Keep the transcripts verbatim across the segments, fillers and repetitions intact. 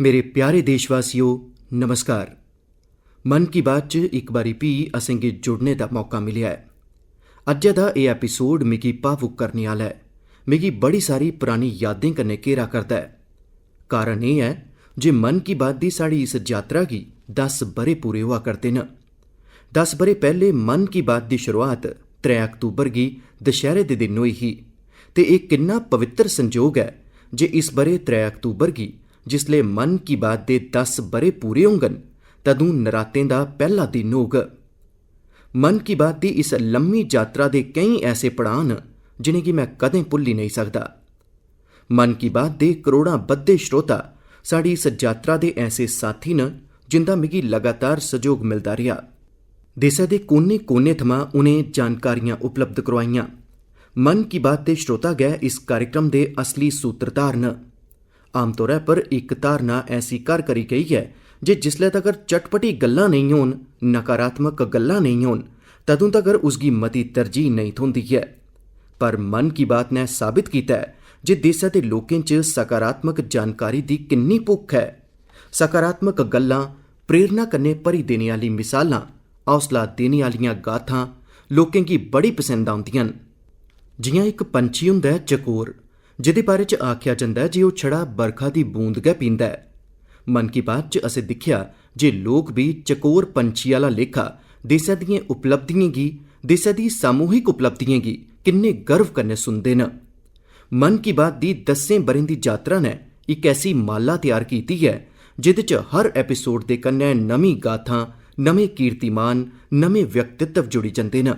मेरे प्यारे देशवासियो, नमस्कार। मन की बात च इक बारी फ्ही असेंगी जुड़ने दा मौका मिलेआ ऐ। अज्जै दा एह् एपिसोड मिगी भावुक करने आह्ला ऐ। मिगी बड़ी सारी परानी यादें कन्नै घेरा करदा ऐ। कारण एह् ऐ जे मन की बात दी साढ़ी इस जातरा गी दस ब'रे पूरे होआ करदे न। दस ब'रे पैह्ले मन की बात दी शुरुआत त्रै अक्तूबर गी दशैह्रे दे दिन होई ही। ते एह् किन्ना पवित्र संजोग ऐ जे इस ब'रे त्रै अक्तूबर गी जिसलै मन की बात दे दस ब'रे पूरे होङन, तदूं नरातें दा पैह्ला दिन होग। मन की बात दी इस लम्मी जातरा दे केईं ऐसे पड़ांऽ न जिनेंगी में कदें भुल्ली नेईं सकदा। मन की बात दे करोड़ां बद्धे श्रोता साढ़ी इस जातरा दे ऐसे साथी न जिंदा मिगी लगातार सैह्योग मिलदा रेहा। देसै दे कोने-कोने थमां उ'नें जानकारियां उपलब्ध करोआइयां। मन की बात दे श्रोता गै इस कार्यक्रम दे असली सूत्रधार न। आमतौरै पर इक धारणा ऐसी घर करी गेई ऐ जे जिसलै तगर चटपटी गल्लां नेईं होन, नकारात्मक गल्लां नेईं होन, तदूं तगर उसगी मती तरजीह नेईं थ्होंदी ऐ। पर मन की बात नै साबत कीता ऐ जे देसै दे लोकें च सकारात्मक जानकारी दी किन्नी भुक्ख ऐ। सकारात्मक गल्लां, प्रेरणा कन्नै भरी देने आह्ली मिसालां, हौसला देने आह्लियां गाथां लोकें गी बड़ी पसंद औंदियां न। जि'यां इक पंछी होंदा ऐ चकोर, जेह्दे बारे च आखेआ जंदा ऐ जे ओह् छड़ा बरखा दी बूंद गै पींदा ऐ। मन की बात च असें दिक्खेआ जे लोक बी चकोर पंछी आह्ला लेखा देसै दियें उपलब्धियें गी, देसै दी सामूहिक उपलब्धियें गी किन्ने गर्व कन्नै सुनदे न। मन की बात दी दस्सें ब'रें दी जातरा नै इक ऐसी माला त्यार कीती ऐ जेह्दे च हर एपिसोड दे कन्नै नमीं गाथां, नमें कीर्तिमान, नमें व्यक्तित्व जुड़ी जंदे न।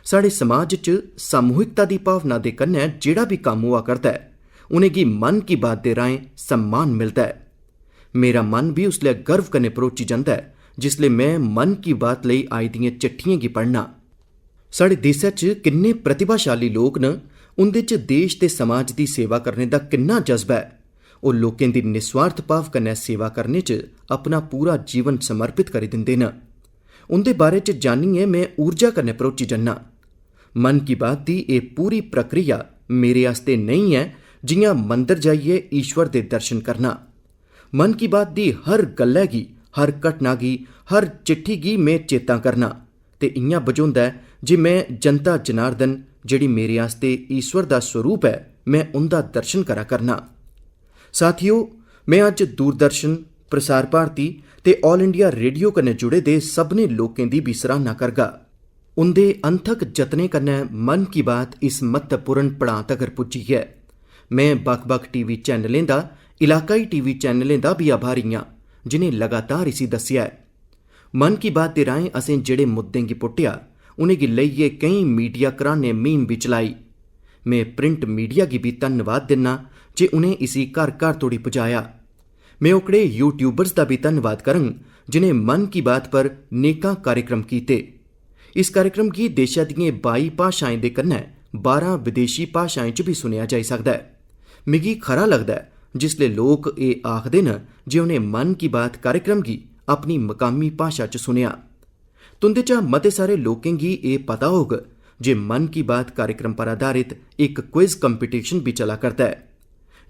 साढ़े समाज च सामूहिकता दी भावना दे कन्नै जेह्ड़ा बी कम्म होआ करदा ऐ, उ'नेंगी मन की बात दे राहें सम्मान मिलदा ऐ। मेरा मन बी उसलै गर्व कन्नै भरोची जंदा ऐ जिसलै में मन की बात लेई आई दियें चिट्ठियें गी पढ़ना। साढ़े देसै च किन्ने प्रतिभाशाली लोक न, उं'दे च देश ते समाज दी सेवा करने दा किन्ना जज्बा ऐ। ओह् लोकें दी निस्वार्थ भाव कन्नै सेवा करने च अपना पूरा जीवन समर्पित करी दिंदे न। उं'दे बारे च जानियै में ऊर्जा कन्नै भरोची जन्ना। मन की बात दी एह् पूरी प्रक्रिया मेरे आस्तै नेईं ऐ जि'यां मंदर जाइयै ईश्वर दे दर्शन करना। मन की बात दी हर गल्लै गी, हर घटना गी, हर चिट्ठी गी में चेता करना ते इ'यां बझोंदा ऐ जे में जनता जनार्दन, जेह्ड़ी मेरे आस्तै ईश्वर दा स्वरूप ऐ, में उं'दा दर्शन करा करना। साथियो, में अज्ज दूरदर्शन, प्रसार भारती ते All India Radio कन्नै जुड़े दे सभनें लोकें दी बी सराह्ना करगा। उं'दे अनथक जतनें कन्नै मन की बात इस म्हत्तवपूर्ण पड़ांऽ तगर पुज्जी ऐ। में बक्ख-बक्ख टीवी चैनलें दा, इलाकाई टीवी चैनलें दा बी आभारी आं, जिनें लगातार इसी दस्सेआ ऐ। मन की बात दे राहें असें जेह्ड़े मुद्दें गी पुट्टेआ, उ'नेंगी लेइयै केईं मीडिया घरानें म्हीम बी चलाई। में प्रिंट मीडिया गी बी धन्नवाद दिन्ना जे उ'नें इसी घर-घर तोड़ी पुजाया। में ओकड़े यूट्यूबर्स दा बी धन्नवाद करङ जिनें मन की बात पर नेकां कार्यक्रम कीते। इस कार्यक्रम गी देशै दियें बाई भाशाएं दे कन्नै बारां विदेशी भाशाएं च बी सुनेआ जाई सकदा ऐ। मिगी खरा लगदा ऐ जिसलै लोक एह् आखदे न जे उ'नें मन की बात कार्यक्रम गी अपनी मकामी भाशा च सुनेआ। तुं'दे चा मते सारे लोकें गी एह् पता होग जे मन की बात कार्यक्रम पर आधारित इक क्विज कंपटीशन बी चला करदा ऐ,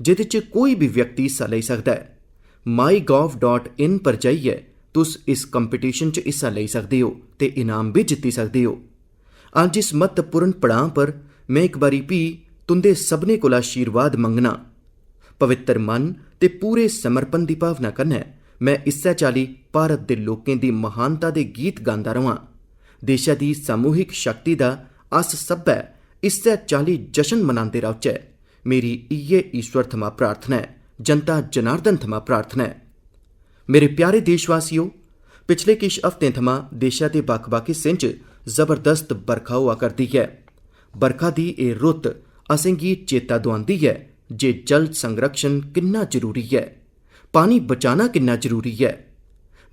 जेह्दे च कोई बी व्यक्ति हिस्सा लेई सकदा ऐ। माई गॉव डॉट इन पर जाइयै तुस इस कंपटीशन च हिस्सा लेई सकदे ओ ते इनाम बी जित्ती सकदे ओ। अज्ज इस म्हत्तवपूर्ण पड़ांऽ पर में इक बारी फ्ही तुं'दे सभनें कोला आशीर्वाद मंगना। पवित्तर मन ते पूरे समर्पण दी भावना कन्नै में इस्सै चाल्ली भारत दे लोकें दी महानता दे गीत गांदा र'वां। देशै दी सामूहिक शक्ति दा अस सब्भै इस्सै चाल्ली जश्न मनांदे रौह्चै। मेरी इ'यै ईश्वर थमां प्रार्थना ऐ, जनता जनार्दन थमां प्रार्थना ऐ। मेरे प्यारे देशवासियो, पिछले किश हफ्तें थमां देशै दे बक्ख-बक्ख हिस्सें च जबरदस्त बरखा होआ करदी ऐ। बरखा दी एह् रुत्त असेंगी चेता दोआंदी ऐ जे जल संरक्षण किन्ना जरूरी ऐ, पानी बचाना किन्ना जरूरी ऐ।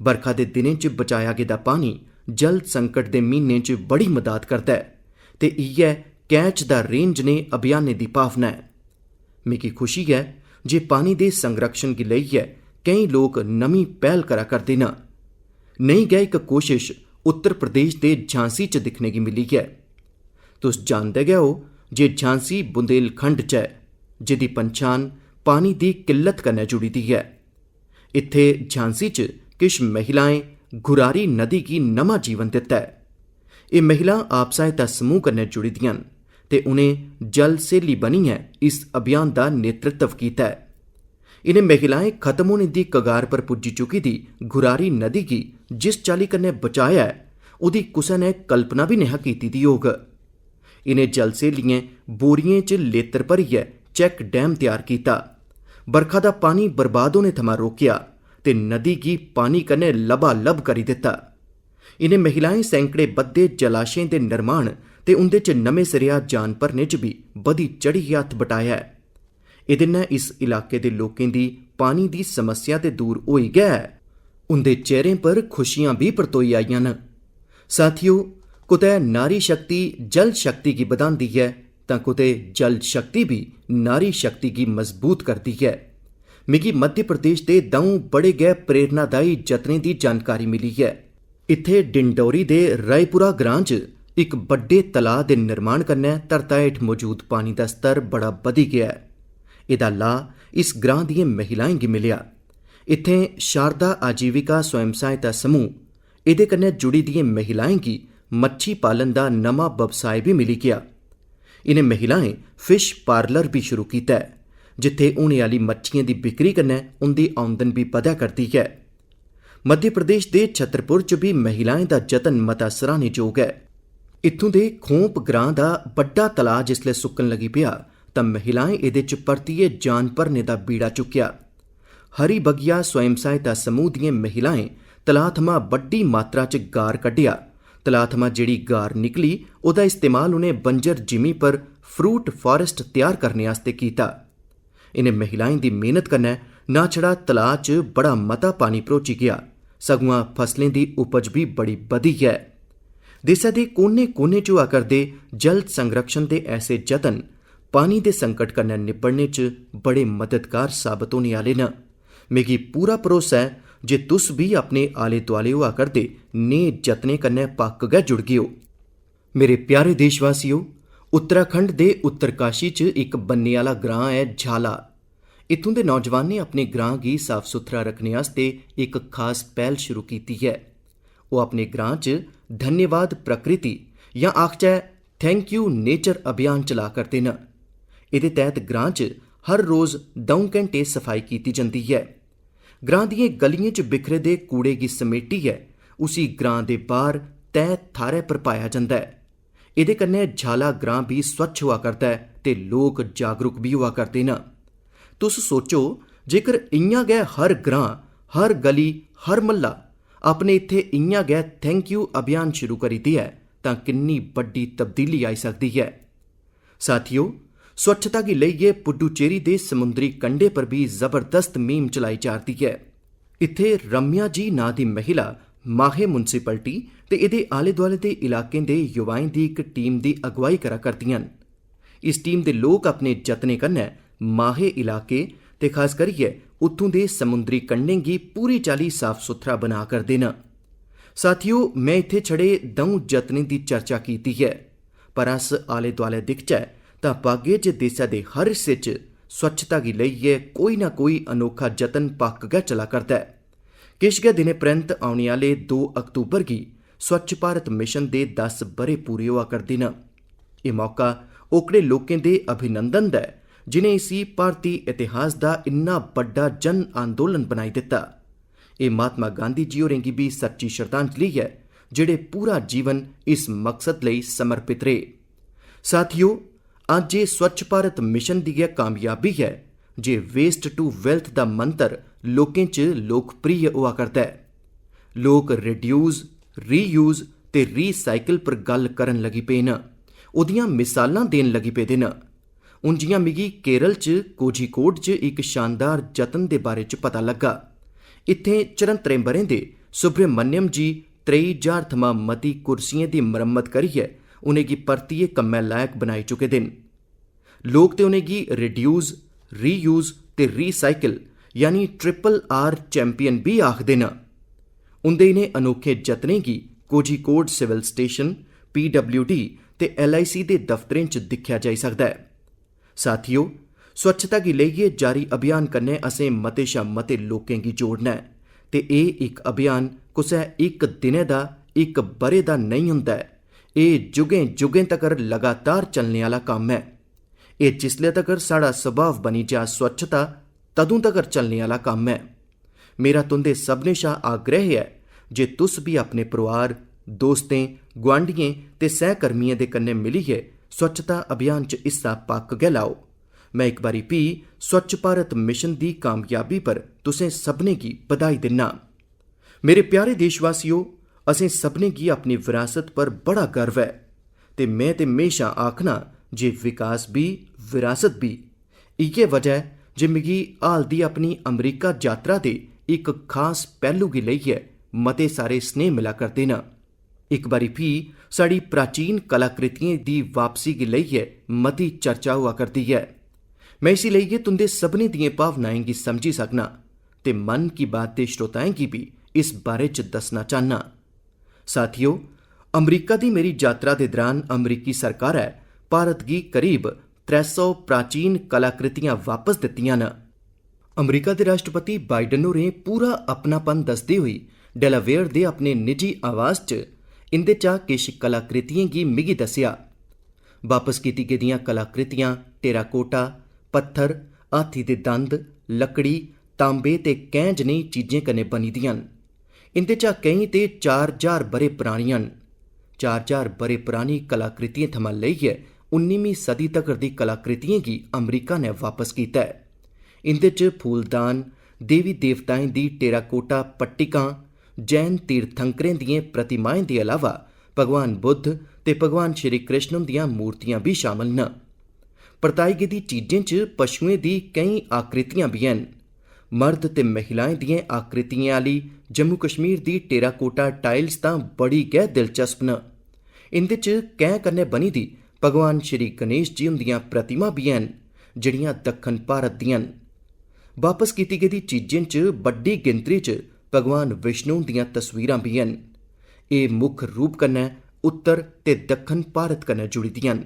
बरखा दे दिनें च बचाया गेदा पानी जल संकट दे म्हीनें च बड़ी मदाद करदा ऐ ते इ'यै कैच द रेन जनेह् अभियानें दी भावना ऐ। मिगी खुशी ऐ जे पानी दे संरक्षण गी लेइयै केईं लोक नमीं पैह्ल करा करदे न। नेही गै इक कोशश उत्तर प्रदेश दे झांसी च दिक्खने गी मिली ऐ। तुस जानदे गै ओ जे झांसी बुंदेलखंड च ऐ, जेह्दी पंछान पानी दी किल्लत कन्नै जुड़ी दी ऐ। इत्थै झांसी च किश महिलाएं गुरारी नदी गी नमां जीवन दित्ता ऐ। एह् महिलां आप सहायता समूह कन्नै जुड़ी दियां न ते उ'नें जल स्हेली बनियै इस अभियान दा नेतृत्व कीता ऐ। इ'नें महिलाएं खत्म होने दी कगार पर पुज्जी चुकी दी गुरारी नदी गी जिस चाल्ली कन्नै बचाया ऐ, ओह्दी कुसै ने कल्पना बी नेहा कीती दी होग। इ'नें जल स्हेलियें बोरियें च लेतर भरियै चैक डैम त्यार कीता, बरखा दा पानी बर्बाद होने थमां रोकेआ ते नदी गी पानी कन्नै लबालब करी दित्ता। इ'नें महिलाएं सैकड़े बद्दे जलाशयें दे निर्माण ते उं'दे च नमें सिरेआ जान भरने च बी बधी चढ़ियै हत्थ बटाया ऐ। एह्दे नै इस इलाके दे लोकें दी पानी दी समस्या ते दूर होई गै ऐ, उं'दे चेहरें पर खुशियां बी परतोई आइयां न। साथियो, कुतै नारी शक्ति जल शक्ति गी बधांदी ऐ तां कुतै जल शक्ति बी नारी शक्ति गी मजबूत करदी ऐ। मिगी मध्य प्रदेश दे द'ऊं बड़े गै प्रेरणादायी जतनें दी जानकारी मिली ऐ। इत्थै डिंडौरी दे रायपुरा ग्रां च इक बड्डे तलाऽ दे निर्माण कन्नै धरता हेठ मजूद पानी दा स्तर बड़ा बधी गेआ ऐ। एह्दा लाह् इस ग्रां दियें महिलाएं गी मिलेआ। इत्थै शारदा आजीविका स्वयं सहायता समूह एह्दे कन्नै जुड़ी दियें महिलाएं गी मच्छी पालन दा नमां बवसाय बी मिली गेआ। इ'नें महिलाएं फिश पार्लर बी शुरू कीता ऐ, जित्थै होने आह्ली मच्छियें दी बिक्री कन्नै उं'दी औंदन बी बधै करदी ऐ। मध्य प्रदेश दे छतरपुर च बी महिलाएं दा जतन मता सराहने जोग ऐ। इत्थूं दे खोंप ग्रां दा बड्डा तलाऽ जिसलै सुक्कन लगी पेआ तां महिलाएं एह्दे च परतियै जान भरने दा बीड़ा चुक्केआ। हरी बगिया स्वयं सहायता समूह दियें महिलाएं तलाऽ थमां बड्डी मात्रा च गार कड्ढेआ। तलाऽ थमां जेह्ड़ी गार निकली, ओह्दा इस्तेमाल उ'नें बंजर जिमीं पर फ्रूट फारेस्ट त्यार करने आस्तै कीता। इ'नें महिलाएं दी मेहनत कन्नै ना छड़ा तलाऽ च बड़ा मता पानी भरोची गेआ, सगुआं फसलें दी उपज बी बड़ी बधी ऐ। देसै दे कोने-कोने च होआ करदे जल संरक्षण दे ऐसे जतन पानी दे संकट कन्नै निब्बड़ने च बड़े मददगार साबत होने आह्ले न। मिगी पूरा भरोसा ऐ जे तुस बी अपने आले-दुआले होआ करदे नेह जतनें कन्नै पक्क गै जुड़गेओ। मेरे प्यारे देशवासियो, उत्तराखंड दे उत्तरकाशी च इक बन्ने आह्ला ग्रां ऐ झाला। इत्थूं दे नौजवानें अपने ग्रां गी साफ-सुथरा रक्खने आस्तै इक खास पैह्ल शुरू कीती ऐ। ओह् अपने ग्रां च धन्यवाद प्रकृति जां आखचै थैंक यू नेचर अभियान चला करदे न। एह्दे तैह्त ग्रां च हर रोज द'ऊं घैंटे सफाई कीती जंदी ऐ। ग्रां दियें गलियें च बिखरे दे कूड़े गी समेटियै उसी ग्रां दे बाह्र तैऽ थाह्रै पर पाया जंदा ऐ। एह्दे कन्नै झाला ग्रां बी स्वच्छ होआ करदा ऐ ते लोक जागरूक बी होआ करदे न। तुस सोचो, जेकर इ'यां गै हर ग्रां, हर गली, हर म्हल्ला अपने इत्थै इ'यां गै थैंक यू अभियान शुरू करी देऐ तां किन्नी बड्डी तब्दीली आई सकदी ऐ। साथियो, स्वच्छता गी लेइयै पुडुचेरी दे समुंदरी कंढे पर बी जबरदस्त मुहिम चलाई जा'रदी ऐ। इत्थै रम्या जी नांऽ दी महिला माहे म्युनिसिपैलिटी ते एह्दे आले-दुआले दे इलाकें दे युवाएं दी इक टीम दी अगुवाई करा करदियां न। इस टीम दे लोक अपने जतनें कन्नै माहे इलाके ते खास करियै उत्थूं दे समुंदरी कंढें गी पूरी चाल्ली साफ-सुथरा बना करदे न। साथियो, में इत्थै छड़े द'ऊं जतनें दी चर्चा कीती ऐ, पर अस आले-दुआले दिखचै तां पागे जे देसै दे हर हिस्से च स्वच्छता गी लेइयै कोई ना कोई अनोखा जतन पक्क गै चला करदा ऐ। किश गै दिनें परैंत औने आह्ले दो अक्तूबर गी स्वच्छ भारत मिशन दे दस ब'रे पूरे होआ करदे न। एह् मौका ओकड़े लोकें दे अभिनंदन दा ऐ जिनें इसी भारती इतिहास दा इन्ना बड्डा जन आंदोलन बनाई दित्ता। एह् महात्मा गांधी जी होरें गी बी सच्ची श्रद्धांजलि ऐ जेह्ड़े पूरा जीवन इस मकसद लेई समर्पित रेह्। साथियो, अज्ज एह् स्वच्छ भारत मिशन दी गै कामयाबी ऐ जे वेस्ट टू वैल्थ दा मंत्र लोकें च लोकप्रिय होआ करदा ऐ। लोक रिड्यूस, रीयूज ते रीसाइकल पर गल्ल करन लगी पे न, ओह्दियां मिसालां देन लगी पेदे न। हून जि'यां मिगी केरल च कोझिकोड च इक शानदार जतन दे बारे च पता लग्गा। इत्थें चरहत्तरें ब'रें दे सुब्रमण्यम जी त्रेई ज्हार थमां मती कुर्सियें दी मरम्मत करियै उ'नेंगी परतियै कम्मै लायक बनाई चुके दे न। लोक ते उ'नेंगी रिड्यूस, रीयूज ते रीसाइकल यानी ट्रिपल आर चैंपियन बी आखदे न। उं'दे इ'नें अनोखे जतनें गी कोझिकोड सिविल स्टेशन, पीडब्ल्यूडी ते एलआईसी दे दफ्तरें च दिक्खेआ जाई सकदा ऐ। साथियो, स्वच्छता गी लेइयै जारी अभियान कन्नै असें मते शा मते लोकें गी जोड़ना ऐ ते एह् इक अभियान कुसै इक दिनै दा, इक ब'रे दा नेईं होंदा ऐ। एह् जुगें-जुगें तगर लगातार चलने आह्ला कम्म ऐ। एह् जिसलै तगर साढ़ा स्वभाव बनी जा स्वच्छता, तदूं तगर चलने आह्ला कम्म ऐ। मेरा तुं'दे सभनें शा आग्रह ऐ जे तुस बी अपने परोआर, दोस्तें, गुआंढियें ते सैहकर्मियें दे कन्नै मिलियै स्वच्छता अभियान च हिस्सा पक्क गै लैओ। में इक बारी फ्ही स्वच्छ भारत मिशन दी कामयाबी पर तुसें सभनें गी बधाई दिन्ना। मेरे प्यारे देशवासियो, असें सभनें गी अपनी विरासत पर बड़ा गर्व ऐ ते में ते म्हेशां आखना जे विकास बी, विरासत बी। इ'यै वजह ऐ जे मिगी हाल दी अपनी अमरीका जातरा दे इक खास पैह्लू गी लेइयै मते सारे स्नेह मिला करदे न। इक बारी फ्ही साढ़ी प्राचीन कलाकृतियें दी वापसी गी लेइयै मती चर्चा होआ करदी ऐ। में इसी लेइयै तुं'दे सभनें दियें भावनाएं गी समझी सकना ते मन की बात दे श्रोताएं गी बी इस बारे च दस्सना चाह्न्नां। साथियो, अमरीका दी मेरी जातरा दे दरान अमरीकी सरकारै भारत गी करीब त्रै सौ प्राचीन कलाकृतियां वापस दित्तियां न। अमरीका दे राष्ट्रपति बाइडन होरें पूरा अपनापन दसदे होई डेलावेयर दे अपने निजी आवास च इं'दे चा किश कलाकृतियें गी मिगी दस्सेआ। वापस कीती गेदियां कलाकृतियां टेराकोटा, पत्थर, हाथी दे दंद, लकड़ी, तांबे ते कैंह् जनेही चीजें कन्नै बनी दियां न। इं'दे चा केईं ते चार ज्हार ब'रे परानियां न। चार ज्हार ब'रे परानी कलाकृतियें थमां लेइयै उन्नीमीं सदी तगर दी कलाकृतियें गी अमरीका ने वापस कीता ऐ। इं'दे च फूलदान, देवी देवताएं दी टेराकोटा पट्टिकां, जैन तीर्थंकरें दियें प्रतिमाएं दे अलावा भगवान बुद्ध ते भगवान श्री कृष्ण हुंदियां मूर्तियां बी शामल न। परताई गेदी चीजें च पशुएं दी केईं आकृतियां बी हैन। मर्द ते महिलाएं दियें आकृतियें आह्ली जम्मू कश्मीर दी टेराकोटा टाइल्स तां बड़ी गै दिलचस्प न। इं'दे च कैंह् कन्नै बनी दी भगवान श्री गणेश जी हुंदियां प्रतिमां बी हैन, जेह्ड़ियां दक्खन भारत दियां न। वापस कीती गेदी चीजें च बड्डी गिनतरी च भगवान विष्णु हुंदियां तस्वीरां बी हैन। एह् मुक्ख रूप कन्नै उत्तर ते दक्खन भारत कन्नै जुड़ी दियां न।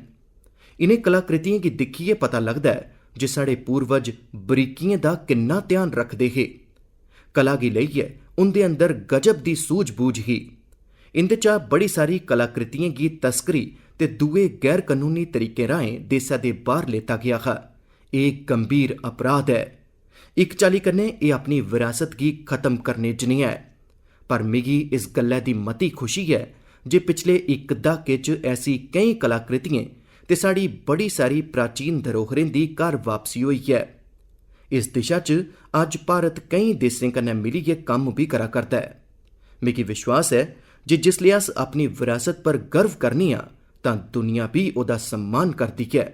इ'नें कलाकृतियें गी दिक्खियै पता लगदा ऐ जे साढ़े पूर्वज बरीकियें दा किन्ना ध्यान रखदे हे। कला गी लेइयै उं'दे अंदर गजब दी सूझ-बूझ ही। इं'दे चा बड़ी सारी कलाकृतियें गी तस्करी ते दूए गैर कनूनी तरीकें राहें देसै दे बाह्र लेता गेआ हा। एह् गंभीर अपराध ऐ। इक चाल्ली कन्नै एह् अपनी विरासत गी खत्म करने जनेहा ऐ। पर मिगी इस गल्लै दी मती खुशी ऐ जे पिछले इक द्हाके च ऐसी केईं कलाकृतियें ते साढ़ी बड़ी सारी प्राचीन धरोहरें दी घर वापसी होई ऐ। इस दिशा च अज्ज भारत केईं देसें कन्नै मिलियै कम्म बी करा करदा ऐ। मिगी विश्वास ऐ जे जिसलै अस अपनी विरासत पर गर्व करने आं, तां दुनिया बी ओह्दा सम्मान करदी ऐ।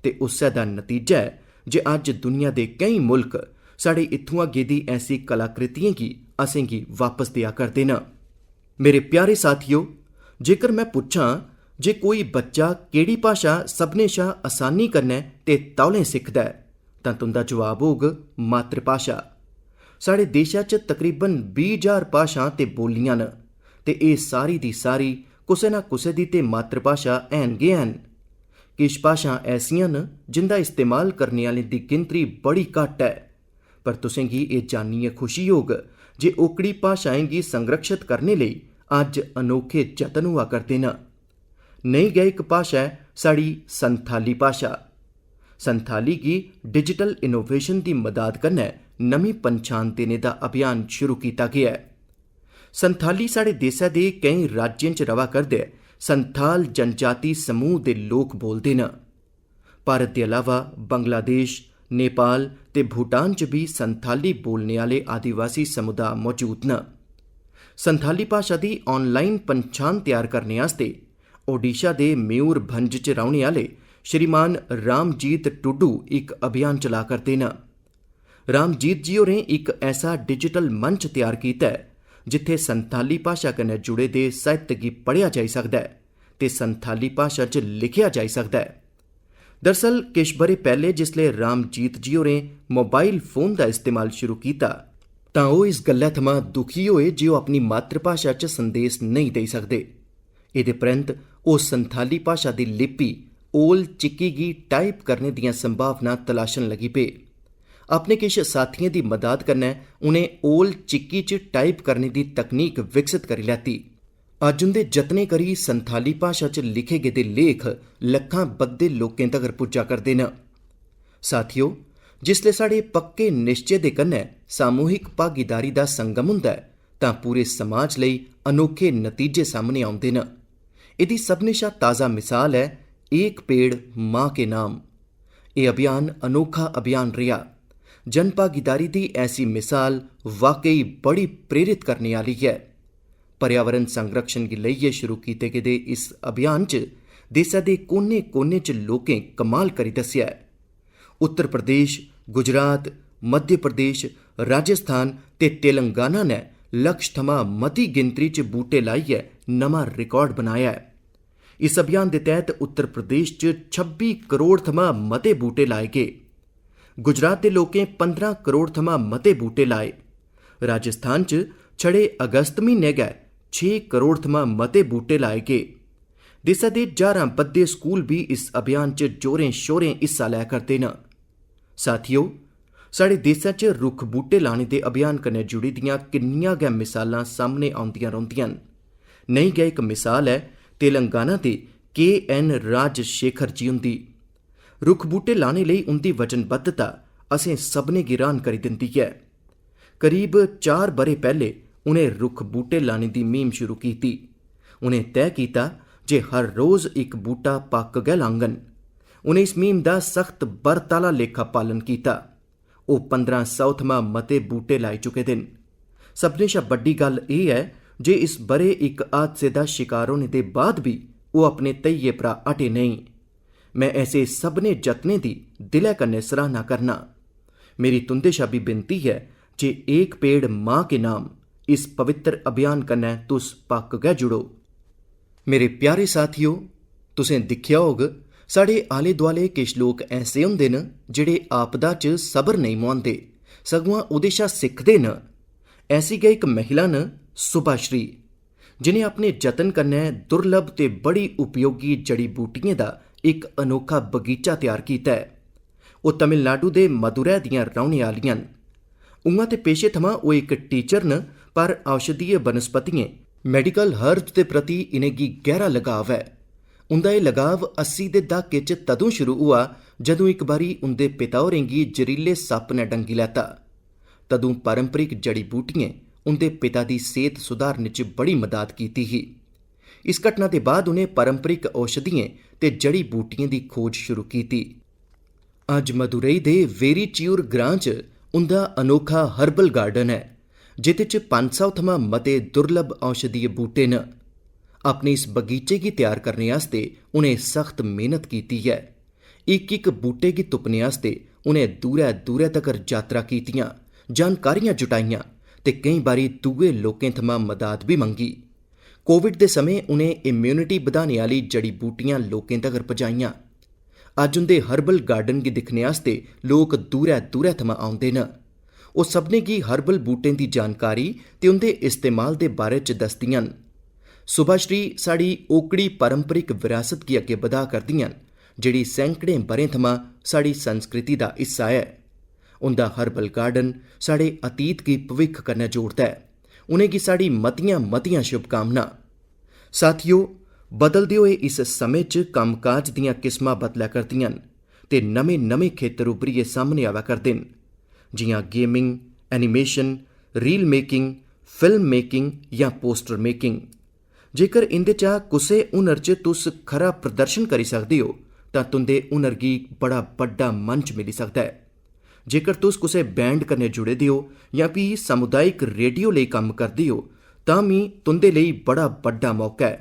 ते उस्सै दा नतीजा ऐ जे अज्ज दुनिया दे केईं मुल्क साढ़े इत्थुआं गेदी ऐसी कलाकृतियें गी असेंगी वापस देआ करदे न। मेरे प्यारे साथियो, जेकर में पुच्छां जे कोई बच्चा केह्ड़ी भाशा सभनें शा असानी कन्नै ते तौलें सिखदा ऐ, तां तुं'दा जवाब होग मातृभाशा। साढ़े देशै च तकरीबन बीह् ज्हार भाशां ते बोल्लियां न ते एह् सारी दी सारी कुसै ना कुसै दी ते मातृभाशा हैन गै हैन। किश भाशां ऐसियां न जिं'दा इस्तेमाल करने आह्लें दी गिनतरी बड़ी घट्ट ऐ, पर तुसें गी एह् जानियै खुशी होग जे ओकड़ी भाशाएं गी संरक्षत करने लेई अज्ज अनोखे जतन होआ करदे न। नेही गै इक भाशा ऐ साढ़ी संथाली भाशा। संथाली गी डिजिटल इनोवेशन दी मदाद कन्नै नमीं पंछान देने दा अभियान शुरू कीता गेआ ऐ। संथाली साढ़े देसै दे केईं राज्यें च र'वा करदे संथाल जनजाति समूह दे लोक बोलदे न। भारत दे अलावा बंगलादेश, नेपाल ते भूटान च बी संथाली बोलने आह्ले आदिवासी समुदाय मौजूद न। संथाली भाशा दी ऑनलाइन पंछान त्यार करने आस्तै ओडिशा दे मयूरभंज च रौह्ने आह्ले श्रीमान रामजीत टुडू इक अभियान चला करदे न। रामजीत जी होरें इक ऐसा डिजिटल मंच त्यार कीता ऐ जित्थै संथाली भाशा कन्नै जुड़े दे साहित्य गी पढ़ेआ जाई सकदा ऐ ते संथाली भाशा च लिखेआ जाई सकदा ऐ। दरअसल किश ब'रे पैह्ले जिसलै रामजीत जी होरें मोबाइल फोन दा इस्तेमाल शुरू कीता तां ओह् इस गल्लै थमां दुखी होए जे ओह् अपनी मातृभाशा च संदेस नेईं देई सकदे। एह्दे परैंत्त ओह् संथाली भाशा दी लिपि ओल चिक्की गी टाइप करने दियां संभावनां तलाशन लगी पे। अपने किश साथियें दी मदाद कन्नै उ'नें ओल चिक्की च टाइप करने दी तकनीक विकसत करी लैती। अज्ज उं'दे जतनें करी संथाली भाशा च लिखे गेदे लेख लक्खां बद्धे लोकें तगर पुज्जा करदे न। साथियो, जिसलै साढ़े पक्के निश्चे दे कन्नै सामूहिक भागीदारी दा संगम हुंदा ऐ, तां पूरे समाज लेई अनोखे नतीजे सामने औंदे न। एह्दी सभनें शा ताजा मिसाल ऐ एक पेड़ मां के नाम। एह् अभियान अनोखा अभियान रेहा। जन भागीदारी दी ऐसी मिसाल वाकई बड़ी प्रेरित करने आह्ली ऐ। पर्यावरण संरक्षण गी लेइयै शुरू कीते गेदे इस अभियान च देसै दे कोने-कोने च लोकें कमाल करी दस्सेआ ऐ। उत्तर प्रदेश, गुजरात, मध्य प्रदेश, राजस्थान ते तेलंगाना ने लक्ष थमां मती गिनतरी च बूह्टे लाइयै नमां रिकार्ड बनाया ऐ। इस अभियान दे तैह्त उत्तर प्रदेश च छब्बी करोड़ थमां मते बूह्टे लाए गे। गुजरात दे लोकें पंदरां करोड़ थमां मते बूह्टे लाए। राजस्थान च छड़े अगस्त म्हीने गै छे करोड़ थमां मते बूह्टे लाए गे। देसै दे ज्हारां बद्धे स्कूल बी इस अभियान च जोरें-शोरें हिस्सा लै करदे न। साथियो, साढ़े देसै च रुक्ख बूह्टे लाने दे अभियान कन्नै जुड़ी दियां किन्नियां गै मिसालां सामने औंदियां रौंह्दियां न। नेही गै इक मिसाल ऐ तेलंगाना दे के एन राजशेखर जी हुंदी। रुक्ख बूह्टे लाने लेई उं'दी वचनबद्धता असें सभनें गी र्हान करी दिंदी ऐ। करीब चार ब'रे पैह्ले उ'नें रुक्ख बूह्टे लाने दी म्हीम शुरू कीती। उ'नें तैऽ कीता जे हर रोज इक बूह्टा पक्क गै लाङन। उ'नें इस म्हीम दा सख्त बर्त आह्ला लेखा पालन कीता। ओह् पंदरां सौ थमां मते बूह्टे लाई चुके दे न। सभनें शा बड्डी गल्ल एह् ऐ जे इस ब'रे इक हादसे दा शकार होने दे बाद बी ओह् अपने धैइये परा हटे नेईं। में ऐसे सभनें जतनें दी दिलै कन्नै सराह्ना करना। मेरी तुं'दे शा बी बिनती ऐ जे एक पेड़ मां के नाम इस पवित्र अभियान कन्नै तुस पक्क गै जुड़ो। मेरे प्यारे साथियो, तुसें दिक्खेआ होग, साढ़े आले-दुआले किश लोक ऐसे होंदे न जेह्ड़े आपदा च सबर नेईं मुहांदे, सगुआं ओह्दे शा सिखदे न। ऐसी गै इक महिला न सुभाश्री, जि'नें अपने जतन कन्नै दुर्लभ ते बड़ी उपयोगी जड़ी-बूटियें दा इक अनोखा बगीचा त्यार कीता ऐ। ओह् तमिलनाडु दे मदुरै दियां रौह्ने आह्लियां न। उ'आं ते पेशे थमां ओह् इक टीचर न, पर औषधीय बनस्पतियें, medical herbs, दे प्रति इ'नेंगी गैह्रा लगाव ऐ। उं'दा एह् लगाव अस्सी दे द्हाके च तदूं शुरू होआ, जदूं इक बारी उं'दे पिता होरें गी जरीले सप्प ने डंगी लैता। तदूं पारंपरिक जड़ी-बूटियें उं'दे पिता दी सेह्त सुधारने च बड़ी मदाद कीती ही। इस घटना दे बाद उ'नें पारंपरिक औषधियें ते जड़ी-बूटियें दी खोज शुरू कीती। अज्ज मदुरई दे वेरीचियूर ग्रां च उं'दा अनोखा herbal garden ऐ, जेह्दे च पंज सौ थमां मते दुर्लभ औषधीय बूह्टे न। अपने इस बगीचे गी त्यार करने आस्तै उ'नें सख्त मेह्नत कीती ऐ। इक-इक बूह्टे गी तुप्पने आस्तै उ'नें दूरै-दूरै तगर जातरा कीतियां, जानकारियां जुटाइयां ते केईं बारी दूए लोकें थमां मदाद बी मंगी। कोविड दे समें उ'नें immunity बधाने आह्ली जड़ी-बूटियां लोकें तगर पजाइयां। अज्ज उं'दे herbal garden गी दिक्खने आस्तै लोक दूरै-दूरै थमां औंदे न। ओह् सभनें गी herbal बूह्टें दी जानकारी ते उं'दे इस्तेमाल दे बारे च दसदियां न। सुभाश्री साढ़ी ओकड़ी पारंपरिक विरासत गी अग्गें बधा करदियां न, जेह्ड़ी सैकड़ें ब'रें थमां साढ़ी संस्कृति दा हिस्सा ऐ। उं'दा herbal garden साढ़े अतीत गी भविक्ख कन्नै जोड़दा ऐ। उ'नेंगी साढ़ी मतियां-मतियां शुभकामनां। साथियो, बदलदे होए इस समें च कम्मकाज दियां किस्मां बदलै करदियां न ते नमें-नमें खेतर उब्भरियै सामने आवै करदे न, जि'यां gaming, animation, reel making, film making जां poster making। जेकर इं'दे चा कुसै हुनर च तुस खरा प्रदर्शन करी सकदे ओ, तां तुं'दे हुनर गी बड़ा बड्डा मंच मिली सकदा ऐ। जेकर तुस कुसै बैंड कन्नै जुड़े दे ओ जां फ्ही सामुदायक रेडियो लेई कम्म करदे ओ, तां बी तुं'दे लेई बड़ा बड्डा मौका ऐ।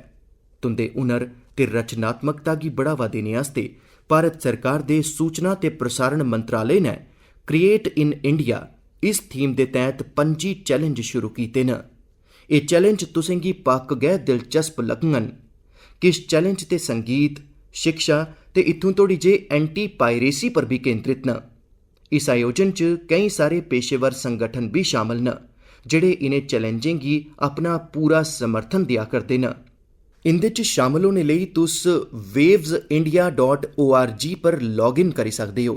तुं'दे हुनर ते रचनात्मकता गी बढ़ावा देने आस्तै भारत सरकार दे सूचना ते प्रसारण मंत्रालय ने Create in India इस थीम दे तैह्त पंजी चैलेंज शुरू कीते न। एह् चैलेंज तुसें गी पक्क गै दिलचस्प लग्गङन। किश चैलेंज ते संगीत, शिक्षा ते इत्थूं तोड़ी जे एंटी पायरेसी पर बी केंद्रित न। इस आयोजन च केईं सारे पेशेवर संगठन बी शामल न, जेह्ड़े इ'नें चैलेंजें गी अपना पूरा समर्थन देआ करदे न। इं'दे च शामल होने लेई तुस waves india dot org पर log in करी सकदे ओ।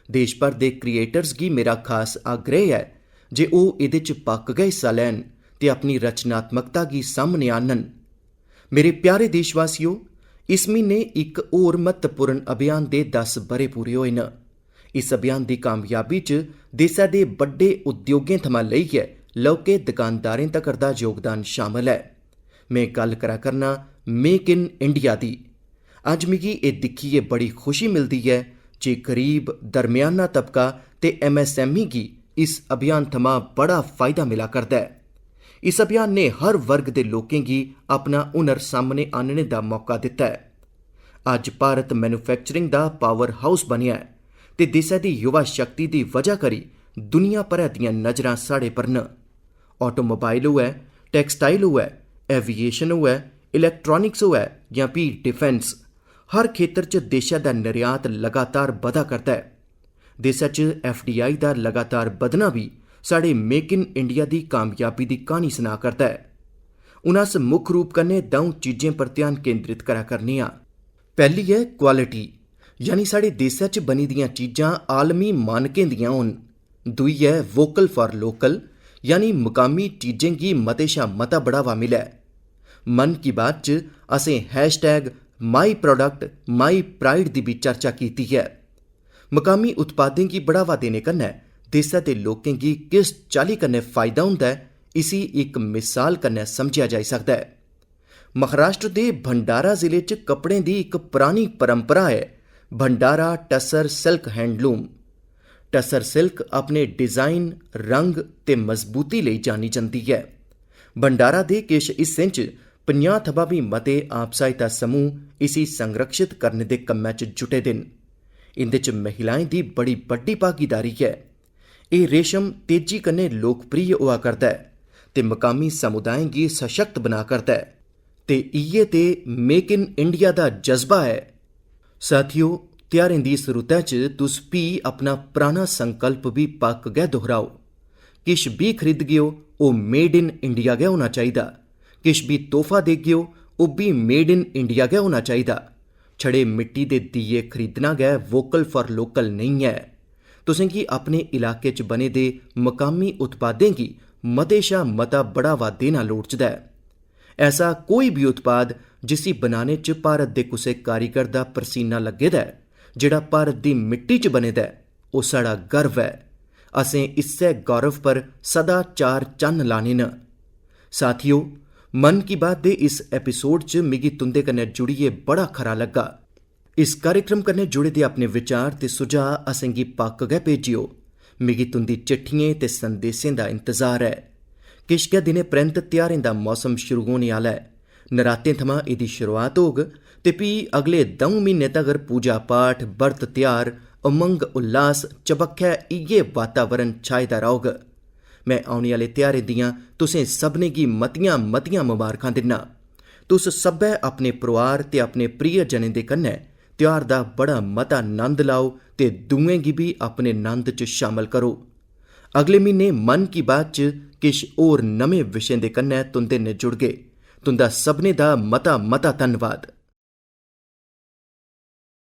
देश भर दे क्रिएटर्स गी मेरा खास आग्रह ऐ जे ओह् एह्दे च पक्क गै हिस्सा लैन ते अपनी रचनात्मकता गी सामने आह्नन। मेरे प्यारे देशवासियो, इस म्हीने इक होर म्हत्तवपूर्ण अभियान दे दस ब'रे पूरे होए न। इस अभियान दी कामयाबी च देसै दे बड्डे उद्योगें थमां लेइयै लौह्के दकानदारें तगर दा योगदान शामल ऐ। में गल्ल करा करना मेक इन इंडिया दी। अज्ज मिगी एह् दिक्खियै बड़ी खुशी मिलदी ऐ जे गरीब, दरम्याना तबका ते एमएसएमई गी इस अभियान थमां बड़ा फायदा मिला करदा ऐ। इस अभियान ने हर वर्ग दे लोकें गी अपना हुनर सामने आह्नने दा मौका दित्ता ऐ। अज्ज Bharat manufacturing the power house बनेआ ऐ ते देसै दी युवा शक्ति दी वजह करी दुनिया भरै दियां नजरां साढ़े पर न। ऑटोमोबाइल होऐ, टैक्सटाइल होऐ, एविएशन होऐ, इलैक्ट्रॉनिक्स होऐ जां फ्ही डिफेंस, हर खेतर च देशै दा निर्यात लगातार बधा करदा ऐ। देसै च एफडीआई दा लगातार बधना बी साढ़े मेक इन इंडिया दी कामयाबी दी क्हानी सना करदा ऐ। हून अस मुक्ख रूप कन्नै द'ऊं चीजें पर ध्यान केंद्रित करा करने आं। पैह्ली ऐ क्वालिटी, यानी साढ़े देसै च बनी दियां चीजां आलमी मानकें दियां होन। दूई ऐ वोकल फॉर लोकल, यानी मकामी चीजें गी मते शा मता बढ़ावा मिलै। मन की बात च असें hashtag my product my pride दी बी चर्चा कीती ऐ। मकामी उत्पादें गी बढ़ावा देने कन्नै देसै दे लोकें गी किस चाल्ली कन्नै फायदा होंदा ऐ, इसी इक मिसाल कन्नै समझेआ जाई सकदा ऐ। महाराष्ट्र दे भंडारा जिले च कपड़ें दी इक परानी परंपरा ऐ, भंडारा tussar silk handloom. Tussar silk अपने डिजाइन, रंग ते मजबूती लेई जानी जंदी ऐ। भंडारा दे किश हिस्सें च पंजाह् थमां बी मते आप सहायता समूह इसी संरक्षित करने दे कम्मै च जुटे दे न। इं'दे च महिलाएं दी बड़ी बड्डी भागीदारी ऐ। एह् रेशम तेजी कन्नै लोकप्रिय होआ करदा ऐ ते मकामी समुदायें गी सशक्त बना करदा ऐ। ते इ'यै ते मेक इन इंडिया दा जज्बा ऐ। साथियो, ध्यारें दी इस रुतै च तुस फ्ही अपना पराना संकल्प बी पक्क गै दोहराओ। किश बी खरीदगेओ, ओह् मेड इन इंडिया गै होना चाहिदा। किश बी तोहफा देगेओ, ओह् बी मेड इन इंडिया गै होना चाहिदा। छड़े मिट्टी दे दीए खरीदना गै वोकल फॉर लोकल नेईं ऐ। तुसेंगी अपने इलाके च बने दे मकामी उत्पादें गी मते शा मता बढ़ावा देना लोड़चदा ऐ। ऐसा कोई बी उत्पाद जिसी बनाने च भारत दे कुसै कारीगर दा परसीना लग्गे दा ऐ, जेह्ड़ा भारत दी मिट्टी च बने दा ऐ, ओह् साढ़ा गर्व ऐ। असें इस्सै गौरव पर सदा चार चन्न लाने न। साथियो, मन की बात दे इस एपिसोड च मिगी तुं'दे कन्नै जुड़ियै बड़ा खरा लग्गा। इस कार्यक्रम कन्नै जुड़े दे अपने विचार ते सुझाऽ असेंगी पक्क गै भेजेओ। मिगी तुं'दी चिट्ठियें ते संदेशें दा इंतजार ऐ। किश गै दिनें परैंत ध्यारें दा मौसम शुरू होने आह्ला ऐ। नरातें थमां एह्दी शुरुआत होग ते फ्ही अगले द'ऊं म्हीनें तगर पूजा पाठ, बर्त ध्यार, उमंग उल्लास चबक्खै इ'यै वातावरण छाए दा रौह्ग। में औने आह्ले ध्यारें दियां तुसें सभनें गी मतियां-मतियां मबारखां दिन्नां। तुस सब्भै अपने परोआर ते अपने प्रियजनें दे कन्नै ध्यार दा बड़ा मता नंद लैओ ते दूएं गी बी अपने नंद च शामल करो। अगले म्हीने मन की बात च किश होर नमें विशें दे कन्नै तुं'दे नै जुड़गे। तुं'दा सभनें दा मता-मता धन्नवाद।